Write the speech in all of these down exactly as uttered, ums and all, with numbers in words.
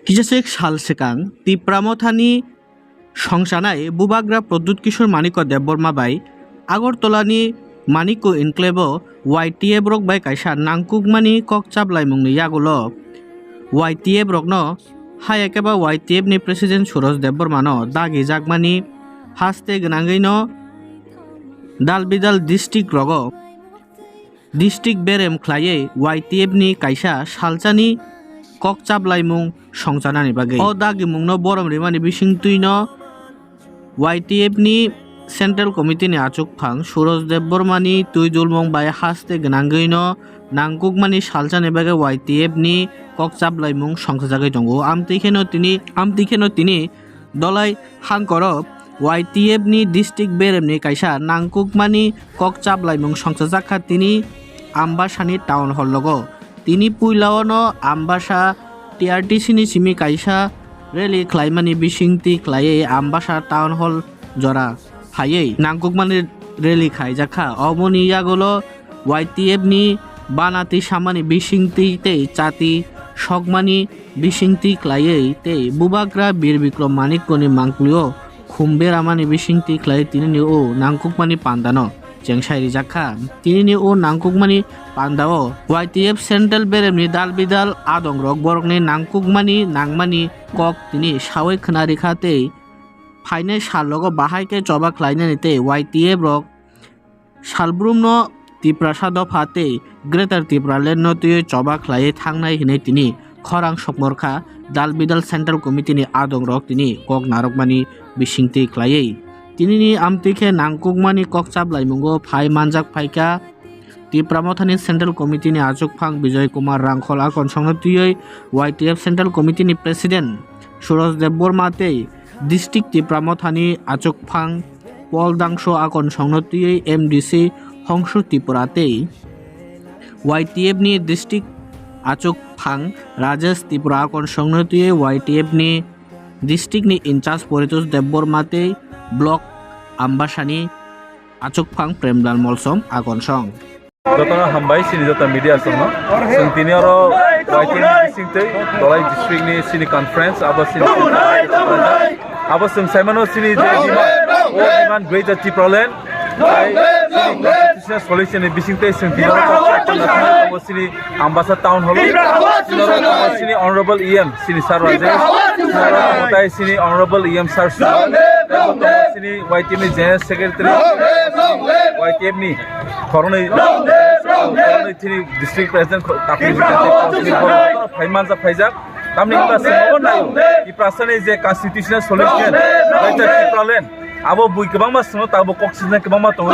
Kisaswk sal swkang Tipra Mothani songchanai Bubagra Pradyut Kishore Manikya Debbarma bai Agartala ni Manikya Enclave o Y T F rok bai kaisa nangkukmani kok chaplaimung ni yagulo Y T F rokno, haya khe ba Y T F ni President Suraj Debbarma no dagi jakmani haste gwnangwi no dal bidal district rogo district berem khlaiwi Y T F ni kaisa salsani kok chaplaimung songchanani bagwi. O dagimungno borom rimani bisingtwino Y T F ni Central Committee ni achukphang Suraj Debbarma ni twi dulmung bai haste gwnangwino nangkukmani salsani bagwi Y T F ni kok chaplaimung songchajagwi tongo. Amtwi kheno tini, amtwi kheno tini Dolai hangkoro Y T F ni district beremni kaisa nangkukmani kok chaplaimung songchajak kha tini Ambasani town hall logo. Tini puilao no Ambasa T R T C ni simi kaisa rally khlaimani bisingtwi khlaiwi Ambasa town hall jora phaiwi nangkukmani rally khaijak kha. Oboni yagulo Y T F ni banati samani bisingtwi tei chati sokmani bisingtwi khlaiwi tei Bubagra Bir Bikrom Manikyani mangpilio khum beramani bisingtwi khlaiwi tinini o nangkukmani pandano chengsai rijak kha. Tinini o nangkukmani pandao Y T F Central beremni dal bidal adongrok borokni nangkukmani nangmani kok tini sawi khna rikha tei phainai sal rogo bahai khe choba khlainani tei Y T F rok salbrumno Tiprasa dopha tei Greater Tipraland no twiwi choba khlaiwi thangnai hinwi tini khorang sokmorkha dal bidal Central Committee ni adongrok tini kok narwkmani bisingtwi khlaiwi. Tinini amtwi khe nangkukmani kok chaplaimungo phai manjak phaikha Tipra Mothani Central Committee ni achukphang Bijoy Kumar Rangkhol akonsongno twiwi Y T F Central Committee ni President Suraj Debbarma tei District Tipra Mothani achukphang Paul Dangso akonsongno twiwi M D C Hongshu Tripura tei Y T F ni district achukphang Rajesh Tripura akonsongno twiwi Y T F ni district ni in charge Paritosh Debbarma tei block Ambasani achukphang Premlal Molsom akonsong. Jotono hambai chini joto media songno. Chwng tini oro Y T F ni bisingtwi Dolai district ni chini conference abo chini abo chwng saimano chini je demand, o demand Greater Tipraland bai chini constitutional solution ni bisingtwi chwng tini oro abo chini Ambasa town hall o chini oro tongo chini honorable E M chini sir Rajesh, chini oro tongo tai chini honorable E M sir Sumon, tei bo tongo chini Y T F ni general secretary, Y T F ni khoroknwi, khoroknwi chini district president, Tapir Bikram tei Kosni borok phai manjak phaijak. Tamni hwnba chwng obo naio, Tiprasani je constitutional solution, Greater Tipraland, abo bui kwbangma chwngno tabuk kok sijna kwbangma tongo.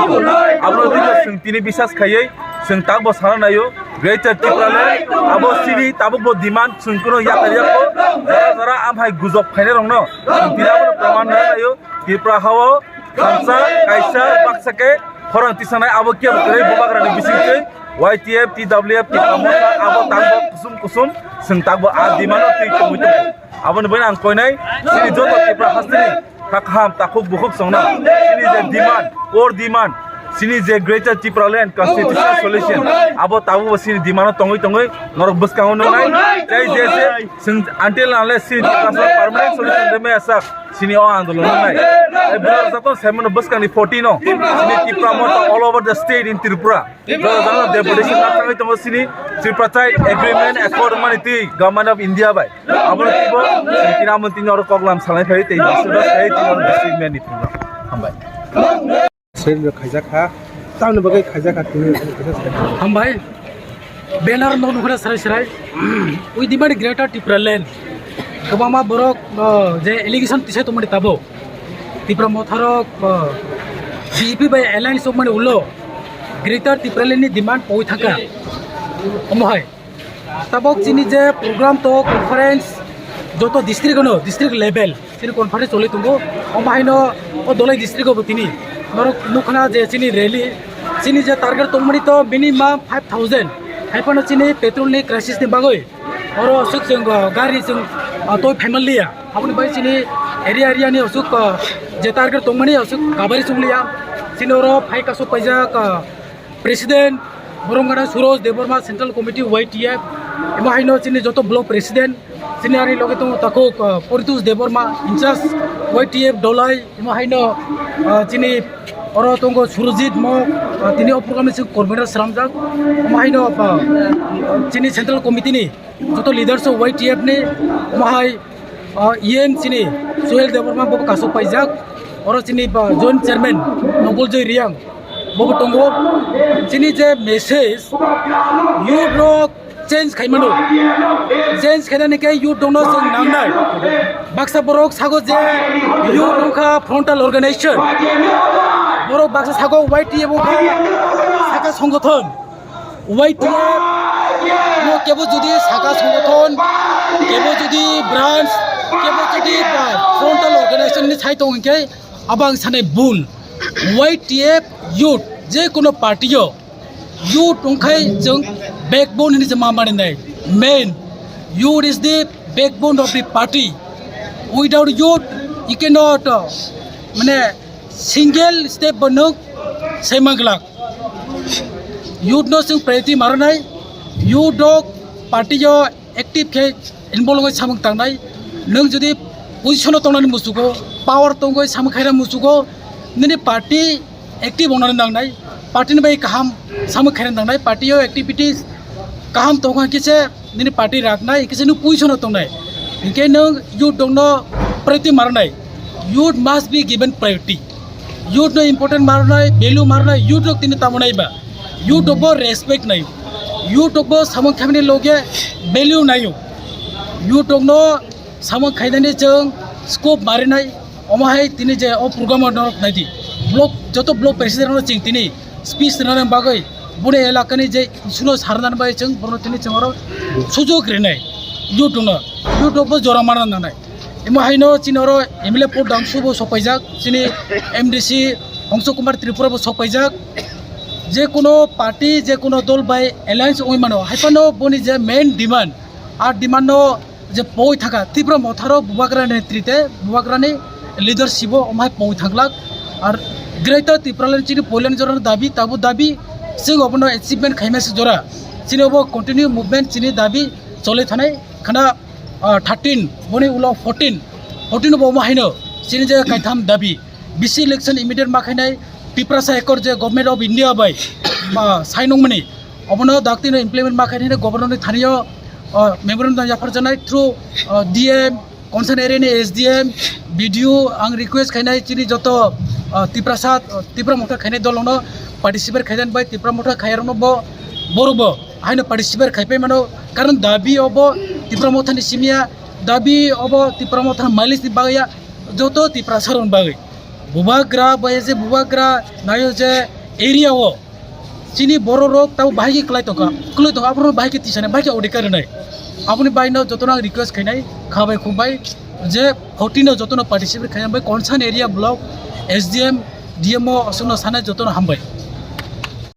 Abono tini chwng tini bisas khaiwi chwng tabukbo sana naio, Greater Tipraland abo chini tabukbo demand chwng kuno yakarya kho. Jora jora amhai gujok phainairokno chwng tini abono proman rwna naio. Tripura hao thansa kaisa baksa khe khorang tisanai abo kebo kwrwi Bubagrani bisingtwi Y T F, T W F, Tipra Motha abo tangbo kusum kusum chwng tabukbo a demand-o twi tongwi tongo. Aboni bagwi ang koinai chini joto Tripura hasteni kha kaham takhuk bukhuk chwngno chini je demand, core demand, chini je Greater Tipraland Constitutional Solution, abo tabukbo chini demand-o tongwi tongwi norok bwskango nuknai. Tei je je chwng until unless chini Tiprasa permanent solution rwmaya sak chini o andolon nuknai. Tei borok joto saimano bwskangni fourteen-o chini Tipra Motha all over the state in Tripura. Jora jora deputation na thangwi tongo chini tripartite agreement accord mani twi Government of India bai. Abono twibo chini tini amo tini oro koklam salai phai tei bisingo sai tini oro district mayor ni thangno. Hambai. Sel rok khaijak kha. Tamni bagwi khaijak kha tini. Hambai. Banner no nukhra sarai sarai. We demand Greater Tipraland. Kwbangma borok, uh, je allegation tisai tongmani tabo. Tipra Motharok, uh, B J P bai alliance wngmani ulo Greater Tipraland ni demand poi thangkha. Omo hai. Tabok chini je program to conference joto district ano, district level chini conference choli tongo. Omo haino o Dolai district o bo tini norok nukha na je chini rally, chini je target tongmani to minimum five thousand. Hai phano chini petrol ni crisis ni bagwi oro aswk chwng, uh, gari chwng, uh, toi phaimaliya. Aboni bai chini area area ni aswk, uh, je target tongmani aswk kabari chungliya. Chini oro phai kasuk paijak, uh, President Boromgana Suraj Debbarma, Central Committee Y T F, emo haino chini joto block president, Chini ani loge tongo takhuk, ah, Paritosh Debbarma, in charge Y T F Dholai, imo haino, ah, chini oro tongo Surojit Mok, ah, tini o program ni chwng coordinator slamjak. Imo haino, ah, chini central committee ni joto leaders o Y T F ni, imo hai, ah, E M chini Suhel Debbarma bobo kasuk paijak. Oro chini, ah, joint chairman Nongkoljoy Reang bobo tongo. Chini je message, youth rok change khai mano. Change khainani khe youth rokno chwng nangnai. Baksa borok sago je youth wngkha frontal organization. Borok baksa sago Y T F wngkha saka songothon. Y T F no kebo jodi saka songothon, kebo jodi branch, kebo jodi, ah, frontal organization ni sai tong hwnkhe, abo ang sanai bul. Y T F youth, je kono party o youth wngkhai chwng backbone hinwi se ma mani nai. Main, youth is the backbone of the party. Without youth, you cannot, uh, mane, single step bo nwng sai manglak. Youth no chwng priority ma rwnai, youth rok party o active khe involve wngwi samung tangnai. Nwng jodi position o tongnani muchugo, power tongwi samung khaina muchugo, nini party active wngnani nangnai, party ni bai kaham samung khaina nangnai, party o activities kaham tongkha khe se nini party raknai, kisa nini position o tongnai. Hinkhe nwng youth rokno priority ma rwnai. Youth must be given priority. Youth no important ma rwnai, value ma rwnai, youth rok tini tamo nai ba? Youth rok bo respect nai. Youth rok bo samung khaimani loge value naio. Youth rok no samung khainani chwng scope ma rwnai. Omo hai tini je o program o norok naidi. Block, joto block president rokno chwng tini speech rwnani bagwi boni elakani je issue no sarnani bagwi chwng bono tini chwng oro sujok rinai youth rokno, youth rok bo jora mana nangnai. Imo haino chini oro M L A Pur Dangsu bo sokpaijak, chini M D C Hongso Kumar Tripura bo sokpaijak. Je kono party, je kono dol bai alliance wngwi mano, hai phano boni je main demand, a demand no je poi thaka Tipra Motha rok Bubagra ni netrite, Bubagra ni leadership o omhai poi thanglak. Ar Greater Tipraland chini poilani jora dabi, tabu dabi, chwng obono achievement khaima se jora. Chini obo continue movement, chini dabi choli thanai khana, ah, thirteen, boni ulo fourteen, fourteen bo omo haino chini je kaitham dabi. B C election immediate ma khainai, Tiprasa Accord je Government of India bai, ah, sign wngmani, obono daktino implement ma khainai, Governor ni thani o, ah, memorandum yapharjaknai through, ah, D M, concern area ni S D M, B D O, ang request khainai chini joto, ah, Tiprasa, ah, Tipra Motha khainai dol rokno participate khainani bai Tipra Motha khaiyarokno bo, borok bo haino participate khaipai mano, karon dabi obo Tipra Motha ni simi ya, dabi obo Tipra Motha ni mileage ni bagwi ya, joto Tiprasa rokni bagwi. Bubagra bai je Bubagra nayo je area o chini borok rok tabo bahai khe kwlai tongkha, kwlai tongkha, aborok bahai khe tisani, bahai khe odhikar rwnai. Aboni baino jotono ang request khainai, kha bai khum bai je fourteen no jotono participate khainai bai concern area block S D M, D M O aswkno sanai jotono hambai.